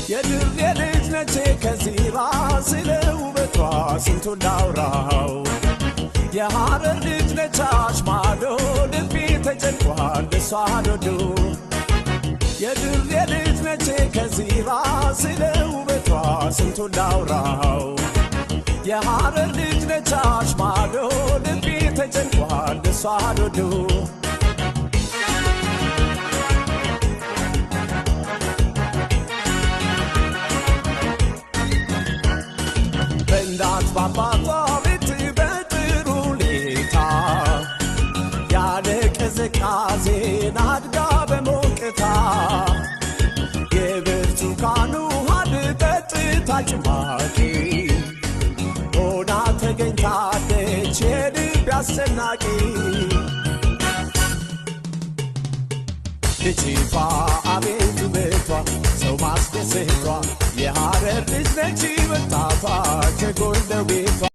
የድሬ ልጅ ነች ከዚራ፣ ስለ ውበቷ ስንቱን ላውራው። የሐረር ልጅ ነች አሽማዶ፣ ልቤ ተጨንቋል እሷን ወዶ። የድሬ ልጅ ነች ከዚራ፣ ስለ ውበቷ ስንቱን ላውራው። የሐረር ልጅ ነች አሽማዶ፣ ልቤ ተጨንቋል እሷን ወዶ። በእናት ባባቷ ቤት በጥሩ ሁኔታ፣ ያለ ቅዝቃዜን አድጋ በሞቅታ፣ የብርቱካን ውሃን ጠጥታ ጭማቂ ሆና ተገኝታለች የልብ አስጨናቂ። ልጅቷ አቤት ውበቷ፣ ሰው ማስደሰቷ፣ የሐረር ልጅ ነች